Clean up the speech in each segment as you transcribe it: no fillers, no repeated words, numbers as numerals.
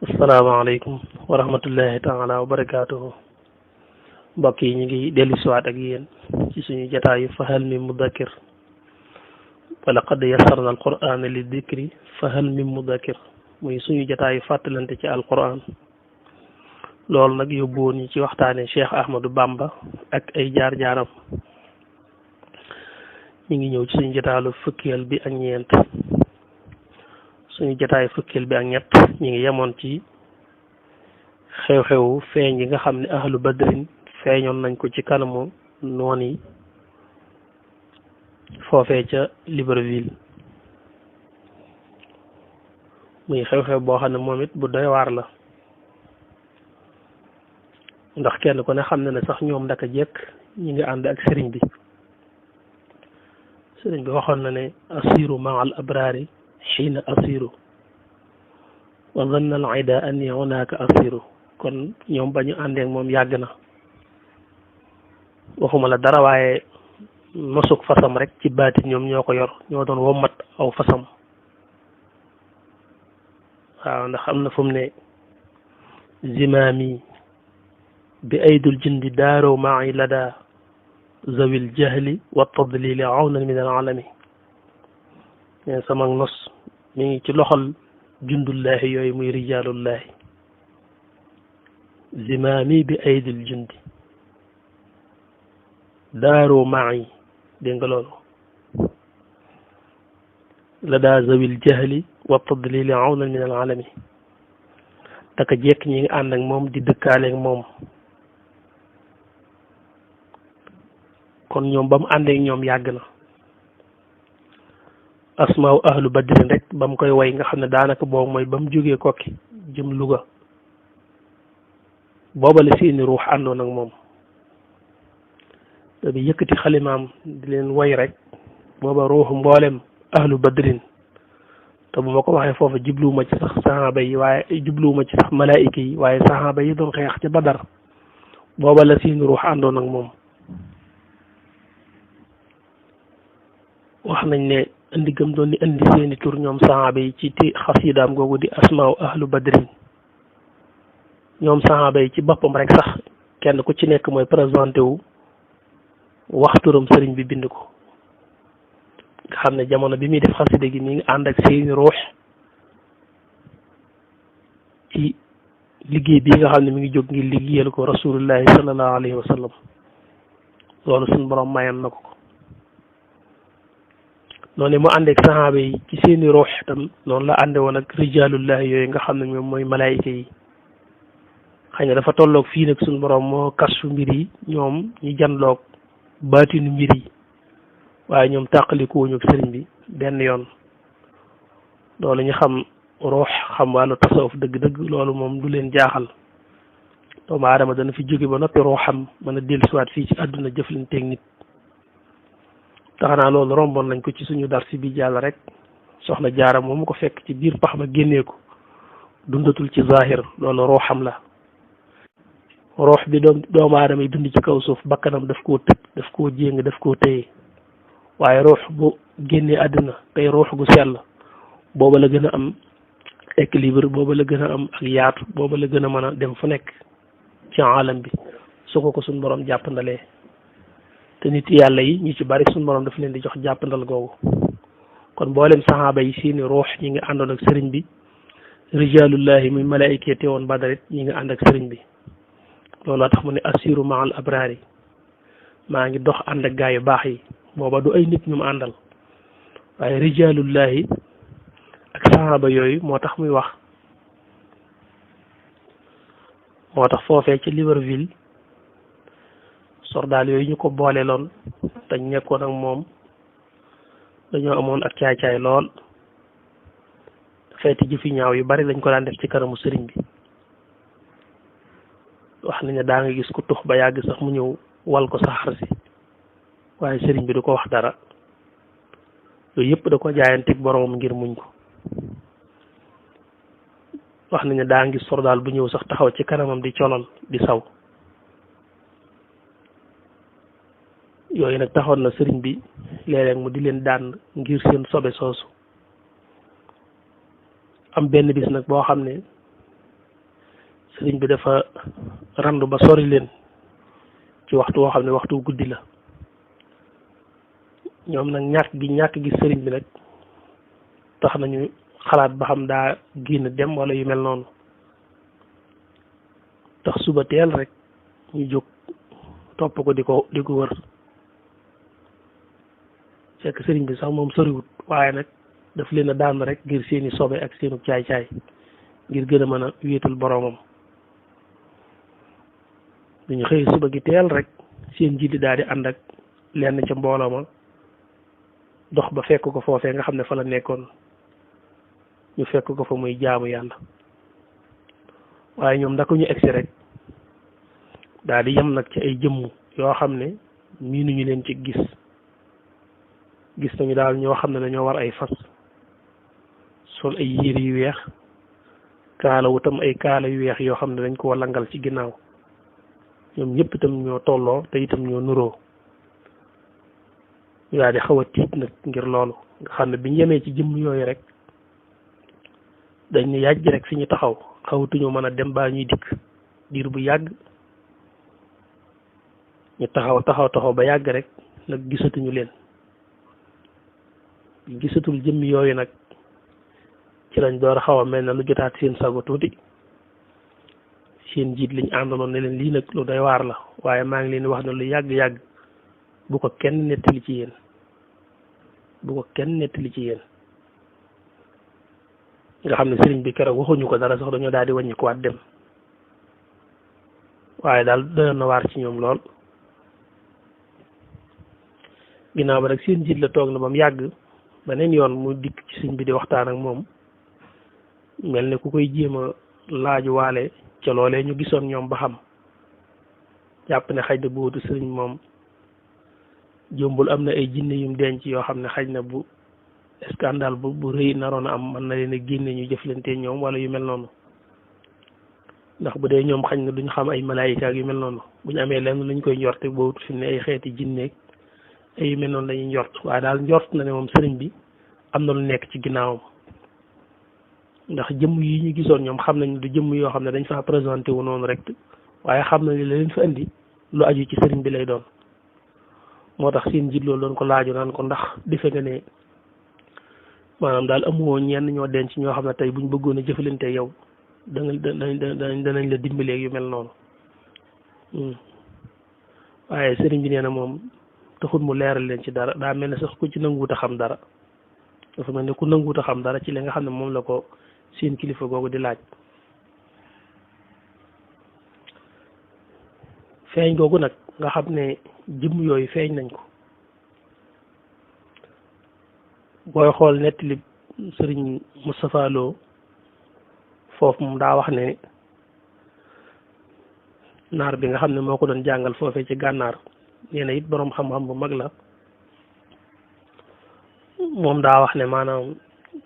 asalaamaaleykum wa rahmatullahi taala wa barakaatuhu. mbokk yi ñu ngi dellu siwaat ak yéen ci suñu jataayu fahal min mudakkir wa laqad yassarna alqur'ana li dikri fahal min mudakkir muy suñu jataayu fàttalante ci alqur'an. loolu nag yóbbuwoon ñu ci waxtaane Cheikh Ahmadou Bamba ak ay jaar-jaaram. ñu ngi ñëw ci suñu jataalu fukkeel bi ak ñeent. suñu jataayu fukkeel bi ak ñett ñu ngi yemoon ci xew-xewu feeñ yi nga xam ne ahlu badrin feeñoon nañ ko ci kanamu noon yi foofee ca Libreville. muy xew-xew boo xam ne moom it bu doy waar la ndax kenn ku ne xam na ne sax ñoom ndaka jekk ñi ngi ànd ak sëriñ bi waxoon na ne asiru maa al abraari xiina asiru wa zanna al ida anni hunaka asiru. kon ñoom ba ñu àndeek moom yàgg na waxuma la dara waaye nosuk fasam rek ci baati ñoom ñoo ko yor ñoo doon wommat aw fasam. waaw ndax am na fu mu ne zimaami bi aydul jindi daaroo maay lada zawil jahli wa tadlili awnan min al alami. sama nos mi ngi ci loxol jundullahi yooyu muy rijaalullahi. zimaami bi aydil jundi daaroo maay dégg nga loolu la daa zawil jahli wa tadlili awnan min al alami. taka jekk ñi ngi ànd ak moom di dëkkaaleeg moom. kon ñoom ba mu àndeek ñoom yàgg na. asmaaw ahlu badrin rek ba mu koy way nga xam ne daanaka boobu mooy ba mu jógee kokki jëm Louga booba la seeni ruux àndoon ak moom da bi yëkkati xalimaam di leen way rek booba ruuxu mboolem ahlu badrin. te bu ma ko waxee foofu jubluwuma ci sax saxaaba yi waaye jubluwuma ci sax malaayika yi waaye saxaaba yi doon xeex ci Badar booba la seeni ruux àndoon ak moom. wax nañ ne indi gëm doon di indi seeni tur ñoom saxaaba yi ci xasiidaam googu di asmaaw ahlu badrin. ñoom saxaaba yi ci boppam rek sax kenn ku ci nekk mooy présenté wu wax turam sëriñ bi bind ko nga xam ne jamono bi muy def xasida gi mi ngi ànd ak seeni ruux ci liggéey bii nga xam ne mi ngi jóg ngir liggéeyal ko rasulullahi sallallahu alayhi wa sallam. loolu suñu borom mayoon na ko. noonu mu ànd ak saxaaba yi ci seeni ruux tam noonu la ànde woon ak rijaalullahi yooyu nga xam ne ñoom mooy malaayika yi. xëy na dafa tolloog fii nag suñu borom moo kasu mbir yi ñoom ñu janloog baatinu mbir yi waaye ñoom tàqalikuwuñu ak sëriñ bi benn yoon. loolu ñu xam ruux xam wàllu tasawuf dëgg-dëgg loolu moom du leen jaaxal. doomu aadama dana fi jóge ba noppi ruuxam mën a dellusiwaat fii ci àdduna jëflanteeg nit. tax naa loolu romboon nañ ko ci suñu darsi bi jàll rek soxna Jaara moomu ko fekk ci biir pax ma génnee ko dundatul ci zahir loolu ruuxam la. ruux bi doomu aadama yi dund ci kaw suuf bakkanam daf koo tëj daf koo jéng daf koo téye waaye ruux bu génnee àdduna tey ruux gu sell booba la gën a am équilibre booba la gën a am ak yaatu booba la gën a mën a dem fu nekk ci alam bi su ko suñ borom jàppandalee. te nit yàlla yi ñu ci bari suñu borom daf leen di jox jàppandal googu. kon mboolem saxaaba yi seeni ruux ñi ngi àndoon ak sëriñ bi rijaalullahi muy malaayika te woon Badarit ñi ngi ànd ak sëriñ bi. looloo tax mu ne assiru maa al abraari maa ngi dox ànd ak gaa yu baax yi. booba du ay nit ñu mu àndal waaye rijaalullahi ak saxaaba yooyu moo tax muy wax. moo tax foofee ci Libreville sordaal yooyu ñu ko boole loon dañ nekkoon ak moom dañoo amoon ak caay-caay lool xeeti jëfi ñaaw yu bari dañ ko daan def ci kanamu sëriñ bi. wax nañ ne daa nga gis ku tux ba yàgg sax mu ñëw wal ko saxar si waaye sëriñ bi du ko wax dara. yooyu yëpp da ko jaayanteeg boromam ngir muñ ko. wax nañ ne daa ngi sordaal bu ñëw sax taxaw ci kanamam di colol di saw. yooyu nag taxoon na sëriñ bi léeg-léeg mu di leen daan ngir seen sobe soosu. am benn bis nag boo xam ne sëriñ bi dafa randu ba sori leen ci waxtu woo xam ne waxtu guddi la ñoom nag ñàkk gi sëriñ bi nag tax nañu xalaat ba xam daa génn dem wala yu mel noonu tax suba teel rek ñu jóg topp ko di ko wër fekk sëriñ bi sax moom soriwut waaye nag daf leen a daan rek ngir seeni sobe ak seenu caay-caay ngir gën a mën a wéetal boroomam dañu xëy suba gi teel rek seen jiit daal di ànd ak lenn ca mbooloo ma dox ba fekk ko foofee nga xam ne fa la nekkoon ñu fekk ko fa muy jaamu yàlla waaye ñoom ndaka ñu egsi rek daal di yem nag ci ay jëmm yoo xam ne miinuñu leen ci gis nañu daal ñoo xam ne dañoo war ay fas sol ay yére yu weex kaala wutam ay kaala yu weex yoo xam ne dañ koo langal ci ginnaaw ñoom ñëpp itam ñoo tolloo te itam ñoo nuroo ñu daal di xaw a tiit nag ngir loolu nga xam ne biñ yemee ci jëmm yooyu rek dañ ne yàjj rek fi ñu taxaw xawatuñoo mën a dem baa ñuy dikk diir bu yàgg ñu taxaw ba yàgg rek nag gisatuñu leen gisatul jëmm yooyu nag ci lañ door a xaw a mel ne lu jotaat seen sago tuuti seen jiit liñ àndaloon ne leen lii nag lu doy waar la waaye maa ngi leen di wax ne lu yàgg-yàgg bu ko kenn nettali ci yéen nga xam ne sëriñ bi keroog waxuñu ko dara sax dañoo daal di wàññi ko waat dem waaye daal doyoon na waar ci ñoom lool ginnaaw ba rek seen jiit la toog na ba mu yàgg beneen yoon mu dikk ci sëriñ bi di waxtaan ak moom mel ne ku koy jéem a laaju waale ca loolee ñu gisoon ñoom ba xam jàpp ne xaj na bu wutu sëriñ moom jombul am na ay jinne yum denc yoo xam ne xaj na bu scandale bu rëy naroon a am mën na leen a génne ñu jëflante ñoom wala yu mel noonu ndax bu dee ñoom xañ na duñ xam ay malaayika ak yu mel noonu bu ñu amee lenn luñ koy njorte boo wut fi ne ay xeeti jinneeg ay yu mel noonu lañuy njort waaye daal njort na ne moom sëriñ bi am na lu nekk ci ginnaawam ndax jëmm yi ñu gisoon ñoom xam nañ du jëmm yoo xam ne dañ faa présenté wu noonu rek waaye xam nañ la leen fa indi lu aju ci sëriñ bi lay doon moo tax seen jiit loolu doon ko laaju naan ko ndax defe nga ne maanaam daal amuwoo ñenn ñoo denc ñoo xam ne tey buñ bëggoon a jëfalante yow danañ la dimbalee yu mel noonu waaye sëriñ bi nee na moom taxul mu leeral leen ci dara daa mel ne sax ku ci nanguwut a xam dara dafa mel ne ku nanguwut a xam dara ci li nga xam ne moom la ko seen kilifa googu di laaj feeñ googu nag nga xam ne jëmm yooyu feeñ nañ ko booy xool nettali sëriñ Moustapha Lo foofu moom daa wax ne naar bi nga xam ne moo ko doon jàngal foofee ci gànnaar nee na it boroom xam-xam bu mag la moom daa wax ne maanaam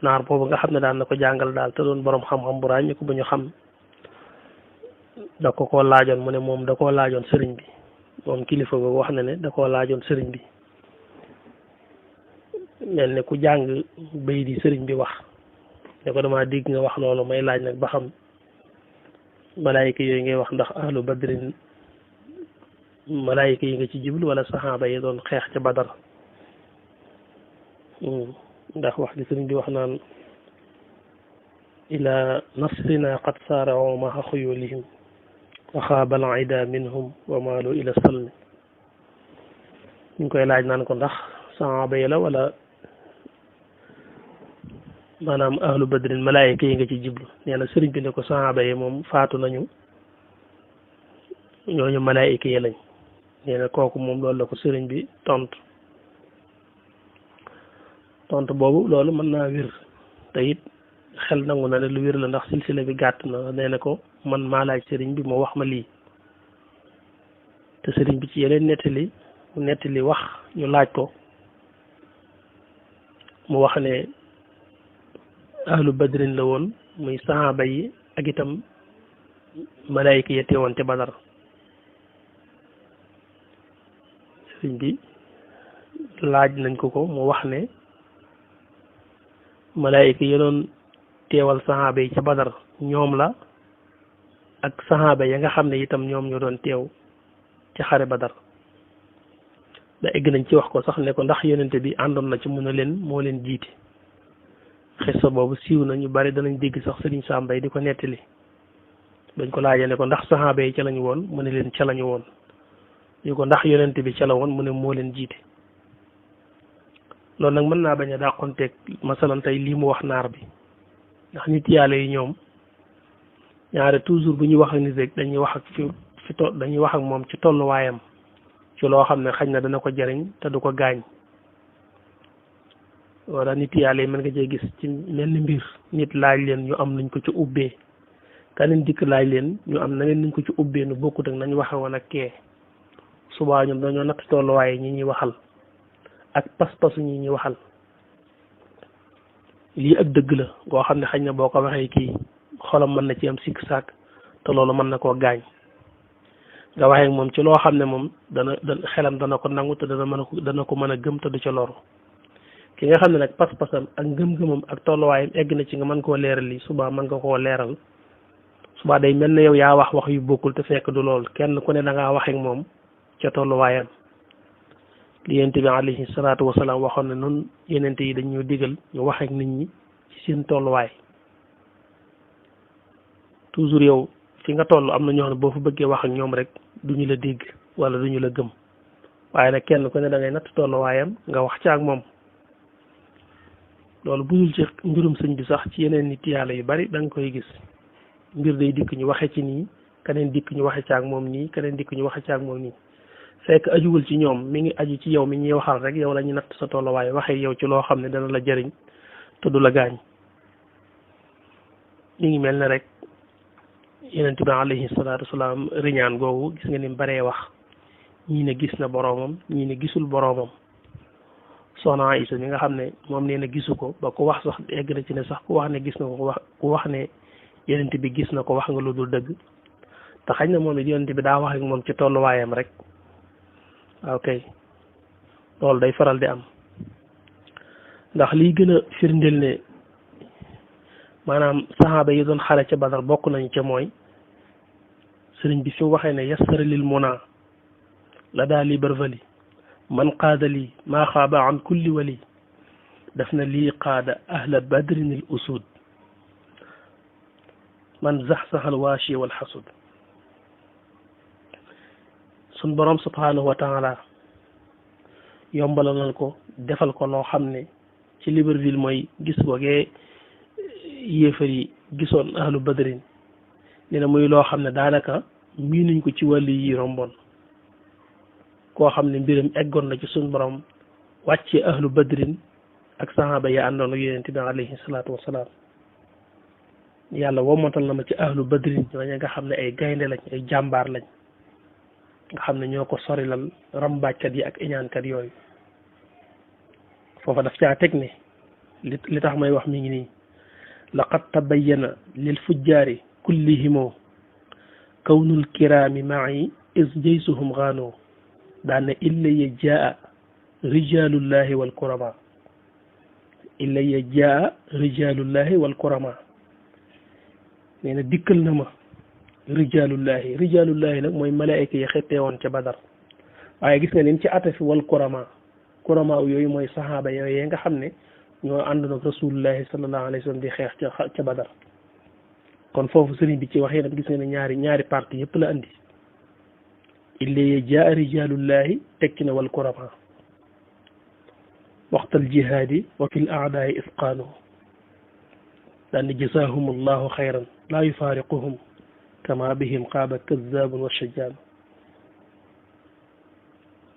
naar boobu nga xam ne daan na ko jàngal daal te doon boroom xam-xam bu ràññee ko bu ñu xam da koo laajoon mu ne moom da koo laajoon sëriñ bi moom kilifa boobu wax na ne da koo laajoon sëriñ bi mel ne ku jàng bay di sëriñ bi wax ne ko dama dégg nga wax loolu may laaj nag ba xam malaayika yooyu ngay wax ndax ahlu badrin malaayika yi nga ci jublu wala saxaaba yi doon xeex ca badar ndax wax gi sëriñ bi wax naan ila nasrina qad saara'u ma'a xuyulihim wa xaaba al-ida minhum wa maalu ila salmi ñu koy laaj naan ko ndax saxaaba yi la wala maanaam ahlu badrin malaayika yi nga ci jublu nee na sëriñ bi ne ko saxaaba yi moom faatu nañu ñooñu malaayika yi lañ nee na kooku moom loolu la ko sëriñ bi tontu boobu loolu mën naa wér te it xel nangu na ne lu wér la ndax silsila bi gàtt na nee na ko man maa laaj sëriñ bi moo wax ma lii te sëriñ bi ci yeneen nettali wax ñu laaj ko mu wax ne ahlu badrin la woon muy sahaaba yi ak itam malaayika ya teewoon ca badar sëriñ bi laaj nañ ko mu wax ne malaayika ya doon teewal sahaaba yi ca badar ñoom la ak saxaaba ya nga xam ne itam ñoom ñoo doon teew ci xare Badar ba egg nañ ci wax ko sax ne ko ndax yonente bi àndoon na ci mun a leen moo leen jiite xissa boobu siiw na ñu bari danañ dégg sax Sëriñ Sam Mbaye di ko nettali dañ ko laajee ne ko ndax saxaaba yi ca lañu woon mu ne leen ca lañu woon ñu ko ndax yonente bi ca la woon mu ne moo leen jiite loolu nag mën naa bañ a dàqonteeg masalan tey lii mu wax naar bi ndax nit yàlla yi ñoom ñaare toujours bu ñuy wax ak nit rek dañuy wax ak dañuy wax ak moom ci tolluwaayam ci loo xam ne xañ na dana ko jariñ te du ko gaañ wala nit yàlla yi mën nga cee gis ci mel ni mbir nit laaj leen ñu am nuñ ko ci ubbee kaneen dikk laaj leen ñu am na leen nuñ ko ci ubbee nu bokkut ak nañ waxe woon ak kee subaa ñoom dañoo natt tolluwaay ñi ñuy waxal ak pas-pasu ñi ñuy waxal lii ak dëgg la goo xam ne xañ na boo ko waxee kii xolam mën na ci am sikk sàkk te loolu mën na koo gaañ nga waxee moom ci loo xam ne moom dana xelam dana ko nangu te dana ko mën a gëm te du ca loru ki nga xam ne nag pas-pasam ak ngëm-ngëmam ak tolluwaayam egg na ci nga mën koo leeral lii subaa mën nga koo leeral subaa day mel ne yow yaa wax yu bokkul te fekk du lool kenn ku ne da ngaa waxee moom ca tolluwaayam li yonent bi alayhi salaatu wasalaam waxoon ne noonu yonent yi dañ ñoo digal ñu wax ak nit ñi ci seen tolluwaay toujours yow fi nga toll am na ñoo xam ne boo fa bëggee wax ak ñoom rek duñu la dégg wala duñu la gëm waaye nag kenn ku ne da ngay natt tolluwaayam nga wax ca ak moom loolu budul ci mbirum sëñ bi sax ci yeneen nit yàlla yu bari da nga koy gis mbir day dikk ñu waxe ci nii keneen dikk ñu waxe ca ak moom nii keneen dikk ñu waxe ca ak moom nii fekk ajuwul ci ñoom mi ngi aju ci yow mi ñuy waxal rek yow la ñu natt sa tolluwaay waxee yow ci loo xam ne dana la jëriñ te du la gaañ mi ngi mel ne rek yonent bi alayhi salaatu wasalaam riñaan googu gis nga ni baree wax ñii ne gis na boroomam ñii ne gisul boroomam soxna Aïsa mi nga xam ne moom nee na gisu ko ba ku wax sax egg na ci ne sax ku wax ne gis na ko ku wax ne yonent bi gis na ko wax nga lu dul dëgg te xañ na moom it yonent bi daa wax ak moom ci tolluwaayam rek waaw kay loolu day faral di am ndax liy gën a firndeel ne maanaam saxaaba yi doon xare ca Badar bokk nañu ca mooy sëriñ bi fi mu waxee ne yassara lil muna la daa li barvali man qaada lii maa xaaba an kulli wali daf na lii qaada ahla badrin al usud man zaxsaxal waashi wal xasud sun borom subhanahu wa taala yombalal ko defal ko loo xam ne ci Libreville mooy gis googee yéefar yi gisoon ahlu badrin nee na muy loo xam ne daanaka miinuñ ko ci wàllu yi romboon koo xam ne mbiram eggoon na ci suñ borom wàccee ahlu badrin ak sahaaba yi àndoon ak yonent bi alayhi salaatu wasalaam yàlla womatal na ma ci ahlu badrin ñooñu nga xam ne ay gaynde lañ ay jàmbaar lañ nga xam ne ñoo ko sorilal rambaajkat yi ak iñaankat yooyu foofa daf caa teg ne li tax may wax mi ngi nii laqad tabayyana lil fujjaari kullihimoo kawnul kiraami ma'i is jaysuhum gaanoo daane illaya jaa rijalullahi wal kurama illaya jaa rijalullahi wal kurama nee na dikkal na ma rijalullahi nag mooy malaayika yi xettee woon ca Badar waaye gis nga nim ci atafi wal kurama yooyu mooy saxaaba yooyu nga xam ne ñoo àndoon ak rasulullahi sallallahu alayhi wa sallam di xeex ca Badar kon foofu sëriñ bi ci waxee nag gis nga ne ñaari parti yëpp la andi illaya jaa rijalullahi tekki na wal kurama waxtal jihaadi wa fil aadaai isqaanu daan jazaahum allahu xayran laa yufaariquhum kama bihim qaaba kazaabun wa shajaan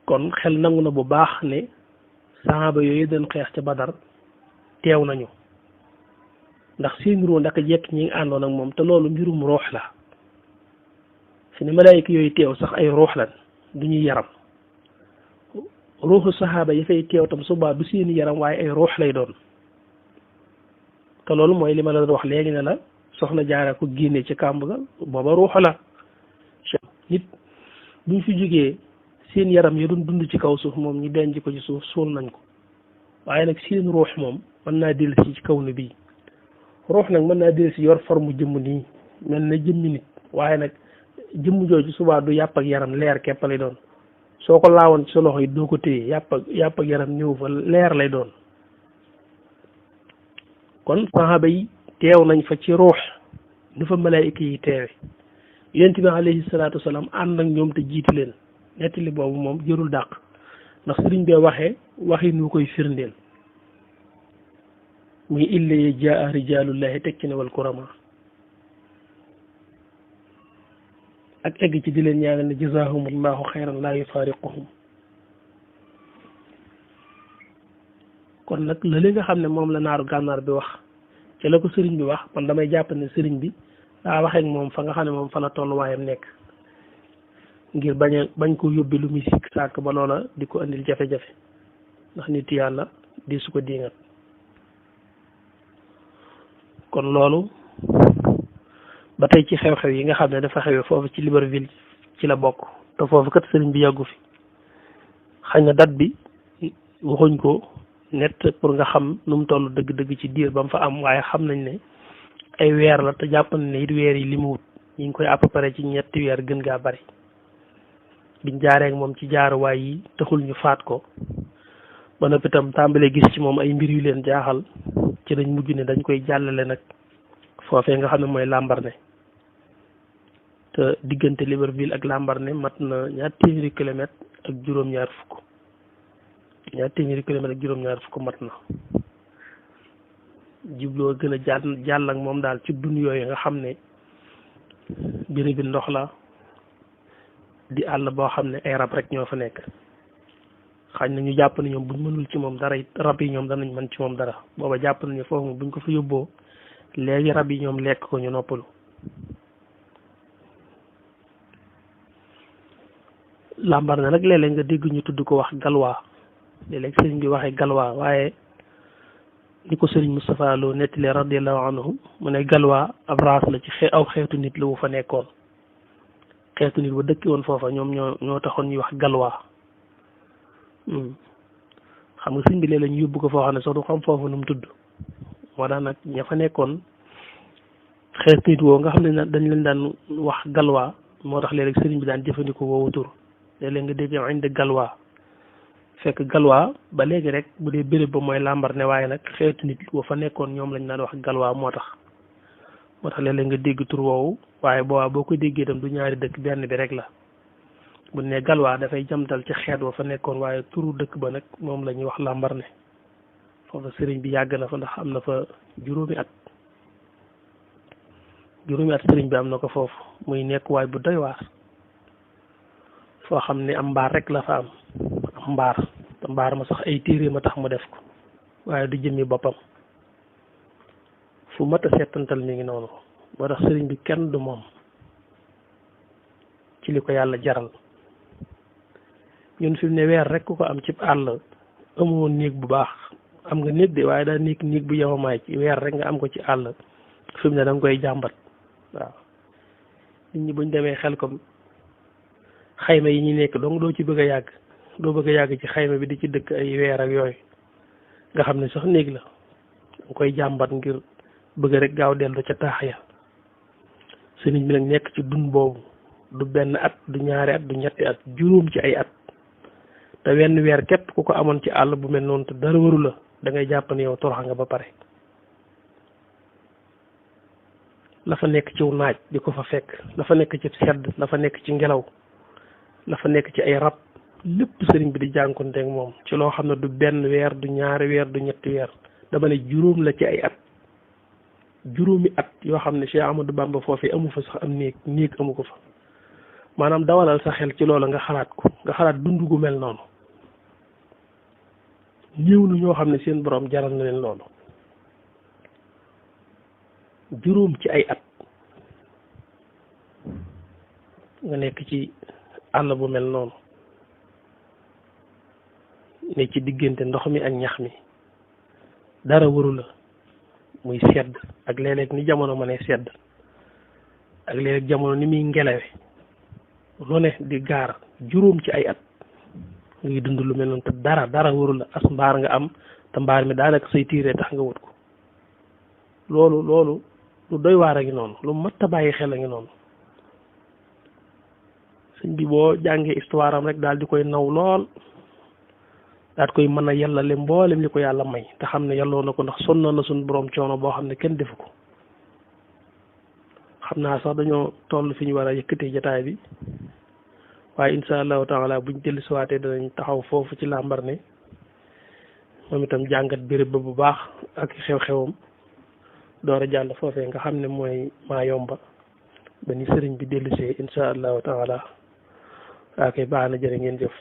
kon xel nangu na bu baax ne saxaaba yooyu doon xeex ca Badar teew nañu ndax seen ruu ndaka jekk ñi ngi àndoon ak moom te loolu mbirum ruux la fi ne malaayika yooyu teew sax ay ruux lan du ñuy yaram ruuxu saxaaba yi fay teew tam subaa du seen yaram waaye ay ruux lay doon te loolu mooy li ma la doon wax léegi ne la soxna jaara ko génnee ci kàmb ga booba ruux la nit buñ fi jógee seen yaram yi doon dund ci kaw suuf moom ñu denc ko ci suuf suul nañ ko waaye nag seen ruux moom mën naa dellu si ci kaw ni bii ruux nag mën naa dellu si yor forme jëmm nii mel na jëmmi nit waaye nag jëmm jooju subaa du yàpp ak yaram leer képp lay doon soo ko laawoon ci sa loxo yi doo ko téye yàpp ak yaram ñëw fa leer lay doon kon saxaaba yi teew nañ fa ci ruux nu fa malaayika yi teewe yonent bi alayhi salaatu wasalaam ànd ak ñoom te jiitu leen nettali boobu moom jërul dàq ndax sëriñ bee waxee waxi nu koy firndeel muy illa ye jaa rijaalullahi teg ci ne wal kurama ak egg ci di leen ñaanal ne jazaahumullahu xayran laa yufaariquhum kon nag la li nga xam ne moom la naaru gànnaar bi wax ci la ko sëriñ bi wax man damay jàpp ne sëriñ bi daa waxee ak moom fa nga xam ne moom fa la tolluwaayam nekk ngir bañ ko yóbbi lu muy sikk sàkk ba loola di ko andil jafe-jafe ndax nit yàlla di su ko diingat kon loolu ba tey ci xew-xew yi nga xam ne dafa xewee foofu ci Libreville ci la bokk te foofu kat sëriñ bi yàggu fi xañ na date bi waxuñ ko net pour nga xam nu mu toll dëgg-dëgg ci diir ba mu fa am waaye xam nañ ne ay weer la te jàpp nañ ne it weer yi li mu wut ñu ngi koy à peu près ci ñetti weer gën gaa bari biñ jaaree ak moom ci jaaruwaay yi taxul ñu faat ko ba noppi itam tàmbalee gis ci moom ay mbir yu leen jaaxal ci lañ mujj ne dañ koy jàllale nag foofee nga xam ne mooy Lambaréné te diggante Libreville ak Lambaréné mat na ñaar téeméeri kilomètre ak juróom-ñaar fukk mat na jubloo gën a jàll ak moom daal ci dun yooyu nga xam ne biri bi ndox la di àll boo xam ne ay rab rek ñoo fa nekk xañ na ñu jàpp ne ñoom buñ mënul ci moom dara it rab yi ñoom danañ mën ci moom dara booba jàpp nañu foofu moom buñ ko fa yóbboo léegi rab yi ñoom lekk ko ñu noppalu Lambaréné nag léeg-léeg nga dégg ñu tudd ko wax galwaa léeg-léeg sëriñ bi waxee galwaa waaye ni ko sëriñ Moustapha Lo nettalee radiallahu anhu mu ne galwaa ab raas la ci aw xeetu nit la wu fa nekkoon xeetu nit ba dëkki woon foofa ñoom ñoo taxoon ñuy wax galwaa xam nga sëriñ bi léeg-léeg ñu yóbbu ko foo xam ne sax du xam foofu nu mu tudd moo tax nag ña fa nekkoon xeetu nit woo nga xam ne dañ leen daan wax galwaa moo tax léeg-léeg sëriñ bi daan jëfandikoo woowu tur léeg-léeg nga dégg inde galwaa fekk galwaa ba léegi rek bu dee béréb ba mooy Lambaréné waaye nag xeetu nit woo fa nekkoon ñoom lañ daan wax galwaa moo tax léeg-léeg nga dégg tur woowu waaye boobaa boo ko déggee itam du ñaari dëkk benn bi rek la bu ne galwaa dafay jamtal ci xeet wa fa nekkoon waaye turu dëkk ba nag moom la ñuy wax Lambaréné foofa sëriñ bi yàgg na fa ndax am na fa juróomi at sëriñ bi am na ko foofu muy nekk waay bu doy waar foo xam ne am mbaar rek la fa am mbaar te mbaar ma sax ay téere ma tax mu def ko waaye du jëmmi boppam fu mat a settantal mi ngi noonu moo tax sëriñ bi kenn du moom ci li ko yàlla jaral ñun fi mu ne weer rek ku ko am ci àll amoon néeg bu baax am nga néeg de waaye daa néeg bu yemamaay ci weer rek nga am ko ci àll fi mu ne da nga koy jàmbat waaw nit ñi buñ demee xel comme xayma yi ñu nekk donc doo ci bëgg a yàgg ci xayma bi di ci dëkk ay weer ak yooyu nga xam ne sax néeg la danga koy jàmbat ngir bëgg rek gaaw dellu ca taax ya sëriñ bi nag nekk ci dun boobu du benn at du ñaari at du ñetti at juróom ci ay at te wenn weer képp ku ko amoon ci àll bu mel noonu te dara waru la da ngay jàpp ne yow torox nga ba pare la fa nekk ciw naaj di ko fa fekk la fa nekk ci sedd la fa nekk ci ngelaw la fa nekk ci ay rab lépp sëriñ bi di jànkonteeg moom ci loo xam ne du benn weer du ñaari weer du ñetti weer dama ne juróom la ci ay at juróomi at yoo xam ne Cheikh Ahmadou Bamba foofee amu fa sax am néeg amu ko fa maanaam dawalal sa xel ci loola nga xalaat dund gu mel noonu ñëw na ñoo xam ne seen borom jaral na leen loolu juróom ci ay at nga nekk ci àll bu mel noonu ne ci diggante ndox mi ak ñax mi dara waru la muy sedd ak léeg-léeg ni jamono ma ne sedd ak léeg-léeg jamono ni muy ngelawe lu ne di gaar juróom ci ay at ngay dund lu mel noonu te dara waru la as mbaar nga am te mbaar mi daanaka say tiiree tax nga wut ko loolu lu doy waar a ngi noonu lu mat a bàyyi xel a ngi noonu sëñ bi boo jàngee histoire am rek daal di koy naw lool daal koy mën a yellale mboolem li ko yàlla may te xam ne yelloo na ko ndax sonn na suñu borom coono boo xam ne kenn defu ko. xam naa sax dañoo toll fi ñu war a yëkkatee jataay bi waaye insha allahu taala buñ dellu siwaatee danañ taxaw foofu ci Lambaréné moom itam jàngat béréb ba bu baax ak xew-xewam door a jàll foofee nga xam ne mooy Mayumba ba ni sëriñ bi dellusee insha allahu taala waa kay baax na jërë ngeen jëf.